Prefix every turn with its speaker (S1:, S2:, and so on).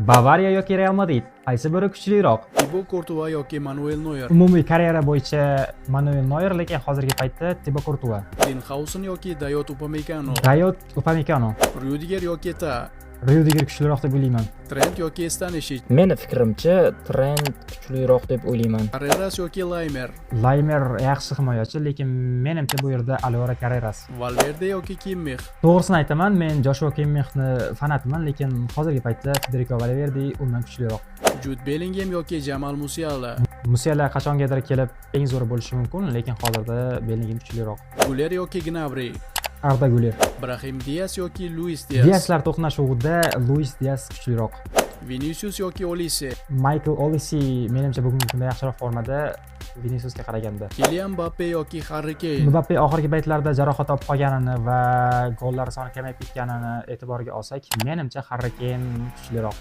S1: Bavariya yoki Real Madrid, qaysi biri kuchliroq?
S2: Tibo Kurtua yoki Manuel Neuer.
S1: Umumiy karyera bo'yicha Manuel Neuer, lekin hozirgi paytda Tibo Kurtua.
S2: Dean Huijsen yoki Dayot Upamecano.
S1: Dayot Upamecano.
S2: Ryudiger yoki Ta.
S1: Ryudiger kuchliroq deb o'ylayman.
S2: Trent yoki Stanishich.
S3: Meni fikrimcha, Trent kuchliroq deb o'ylayman.
S2: Carreras yoki Laymer.
S1: Laymer yaxshi himoyachi, lekin menimcha bu yerda Alvaro Carreras.
S2: Valverde yoki Kimmich.
S1: To'g'risini aytaman, men Joshua Kimmixni fanatiman, lekin hozirgi paytda Federico Valverde undan kuchliroq.
S2: Jud Bellingham yoki Jamal Musiala.
S1: Musiala qachongadir kelib eng zo'ri bo'lishi mumkin, lekin hozirda Bellingham kuchliroq.
S2: Guler yoki Gnabry.
S1: Arda Guler.
S2: Brahim Dias yoki Luis Dias.
S1: Diaslar to'qnashuvida Luis Dias kuchliroq.
S2: Vinicius yoki Olise.
S1: Michael Olise menimcha bugungi kunda yaxshiroq formada Viniciusga qaraganda.
S2: Kilian Mbappe yoki Harri Keyn.
S1: Mbappe oxirgi paytlarda jarohat olib qolganini va gollar soni kamayib ketganini e'tiborga olsak, menimcha Harri Keyn kuchliroq.